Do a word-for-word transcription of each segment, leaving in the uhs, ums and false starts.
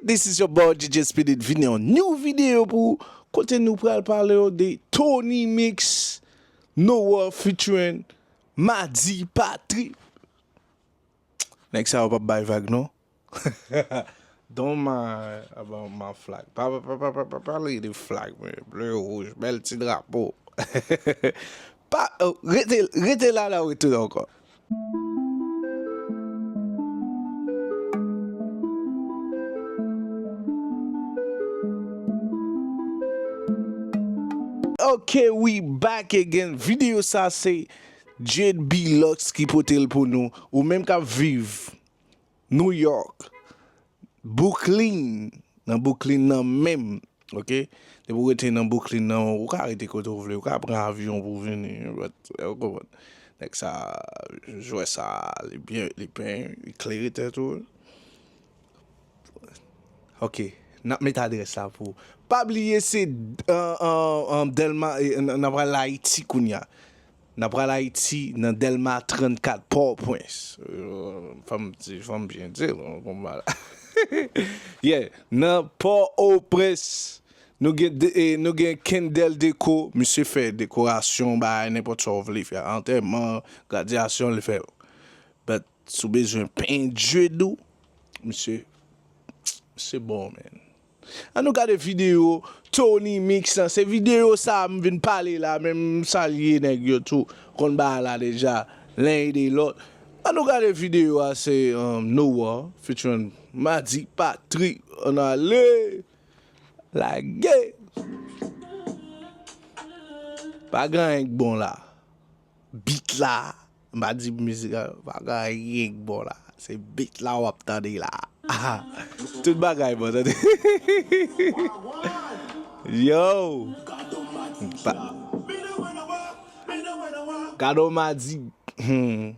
This is your boy D J Speedy, vini yon new video pou ou, kote nou pral pale w de Tony Mix, Noah featuring Madi Patri. Nèg sa yo p ap bay vag non. Don't mind about my flag. Pa, pa, pa, pa, pa, pa pale de flag, men. Bleu, rouge, bèl ti drapo. Pa, oh, rete, rete la, la, rete la ankò. Ok, we back again. Videyo sa se Jade B Lux ki pote l pou nou. Ou menm k ap viv New York, Brooklyn, nan Brooklyn nan menm, ok? Depi w rete nan Brooklyn nan, ou ka rete kote w vle, ou ka pran avyon pou w vini, but, ou konprann. Nèg sa, jwè sa, li byen, li byen, li klere tèt ou. Ok, n ap met adrès la pou ou. Pa bliye se, uh, uh, uh, Dèlma, eh, n, n ap al Ayiti kounye a. N ap pral Ayiti nan Dèlma trannkat, Pòtoprens. Euh, fò m di, fò m byen di l, konpa la. Yeah, nan Pòtoprens, nou gen de, eh, nou gen Kendel Deco, misye fè dekorasyon, bay nenpòt sa w vle fè, antèman, gradyasyon, li fè yo. But si w bezwen pent djedou, misye, misye bon, man. Ann nou gade videyo Tony Mix lan. Se videyo sa a m vin pale la, men m salye nèg yo tou. Konn bagay la deja, l'un et de l'autre. Ann nou gade videyo a, se, um, Noah featuring Madi Patri. Ann ale. Lage. Pa gen anyen k bon la. Beat la. M pa di mizik la, pa gen anyen k bon la. Se beat la w ap tande la. Tout bagay bon, tande. Yo. Pa. Gado Madi. Hmm.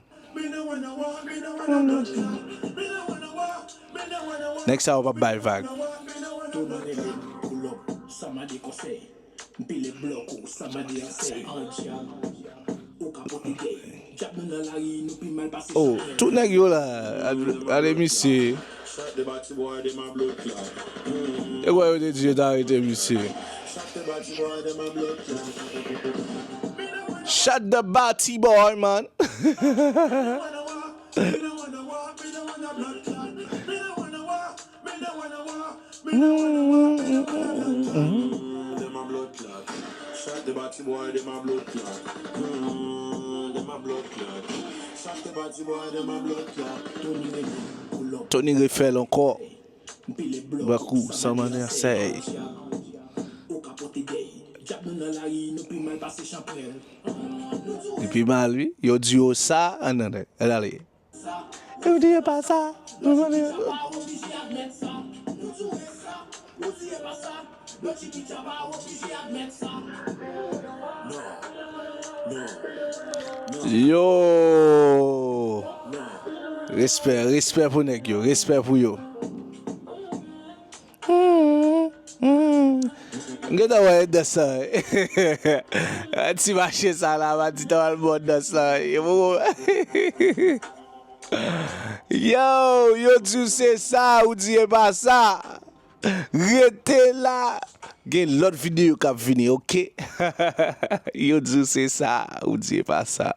Nèg sa yo p ap bay vag. Oh, tout nèg yo la, gade misye. E wè yo te di yo ta arete misye. Shot the batty boy, man. Tony refè l ankò. Brakou, sa mannen a sèy. Li pi mal, wi. Yo di yo sa, ann, ann, ann ale. Yo di yo pa sa. Yo. Respè, respè pou nèg yo, respè pou yo. Hmm, hmm. M gentan wè dans la. Ti mache sa la, m a di ta al bon dans la. Yo poko. Yo, yo di w se sa, ou di e pa sa. Rete la. Gen lòt videyo k ap vini, ok? Yo di w se sa, ou di e pa sa.